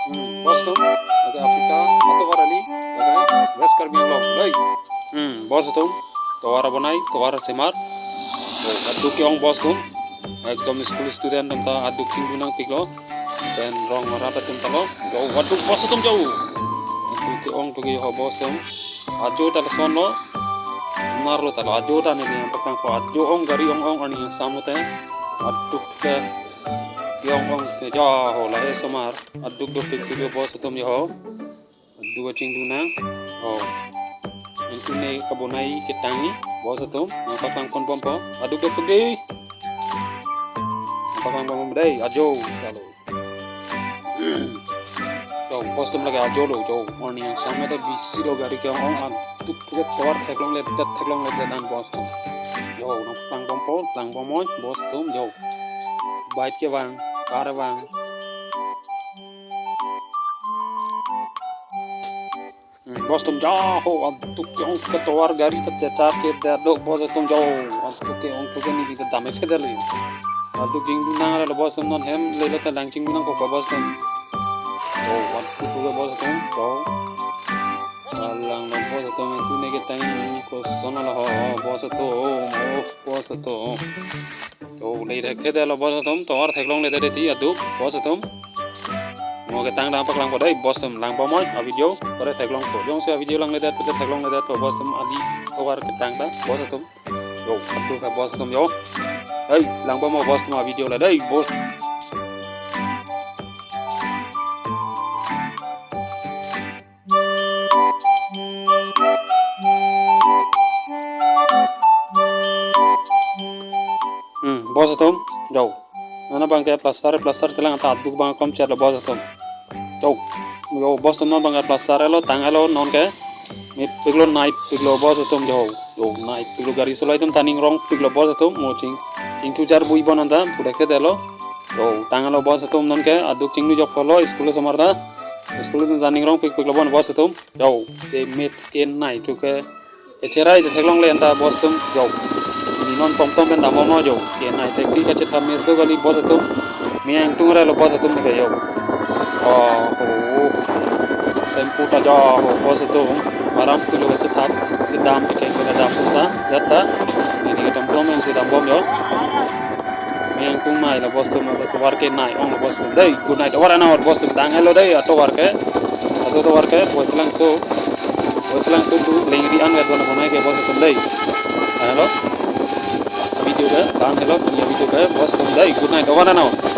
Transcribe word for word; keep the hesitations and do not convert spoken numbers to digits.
Hmm, bos atum, lake Africa atovar kali, lake West Karbi Anglong, dei. Hmm, bos atum, tovar abonai, tovar semar. Oh, aduk ke-ong bos atum. Ekdom school student atum ta aduk chingdun nangpiklo. Pen rong rat atum ta lo. Jo, aduk bos atum jo. Aduk ke-ong tu ke ho bos atum. Ajo ta lason lo. Nar lo ta lo. Ajo ta neli nangpaklangpo. Ajo ong gari ong ong arni samlo te. Aduk ke ke-ong ong ke jo ho lahei osomar. Aduk dopik tu ke bos atum jo ho. Aduk chingdun nang. Oh. Antu ne kabonai ketang ni bos atum. Nangpaklangpon bompo. Aduk dopik ke. Nangpaklang bom dei. Ajo. Chalo. Jo, bos atum lake ajo lo, jo. Arni samlo te bisi lo gari ke-ong ong an. Tuk tuk tovar theklongledet, theklongledet an bos atum. Jo, nangpaklang bompo, lang bom oi, bos atum, jo. Bike kevang, car vang. Hmm, bos atum jo ho, aduk ke-ong ke tovar gari ta chetar ke da do bos atum jo, aduk ke-ong tu ke neli ta dam-ik ke da le. Aduk chingdun nang lo bos atum non hem le lo ta lang chingdun nangkok bos atum. Jo, aduk tu ke bos atum jo. Alang lo bos atum antu ne ketang ni koson lo ho bos atum, oh, bos atum. Jo, le thekthe lo bos atum, tovar theklongledet ti aduk bos atum. Mo ketang ta paklangpo dei bos atum, lang bom oi a video, kore theklongpo. Jongsi a video langledet, kore theklongledet bos atum, adi tovar ketang ta bos atum. Jo, aduk ke bos atum jo. Hei, lang bom oi bos atum a video la dei bos. Hmm, bos atum, jo. Non abang ke plaster, plaster kelang ta aduk bang kom chat lo bos atum. Jo, jo, bos atum non abang ke plaster lo, tang lo non ke. Mepiklo, naipiklo bos atum jo. Jo, naipiklo gari solai atum ta ningrongpiklo bos atum, mo ching, chingthu jar bui bon anta, pudak ke delo. Jo, tang lo bos atum non ke, aduk chinglu jok lo, school osomar ta. School atum ta ningrongpikpiklo bon bos atum. Jo, ke met ke nai tu ke. Etherai je theklongle anta bos atum, jo. Ni non tomtom pen dam bom jo. Ke nai te kri kachethap meso kali bos atum. Meyang tung ra lo bos atum ke jo. Oh, oh. Tempo ta jo ho bos atum. Aram pulo kachethap. Kedam ke kedam ta. Jat ta. Neli ke tomtom pen si dam bom jo. Meyang tung nai lo bos atum, atovar ke nai ong lo bos atum. Dei, good night. Tovar anat bos atum. Tang lo dei, atovar ke. Aso tovar ke, Boiplangso. Boiplangso tu lengri an wet bona bona ke bos atum dei. Tang lo. Video ke, tang lo, punya video ke, bos atum dei. Good night. Tovar anat.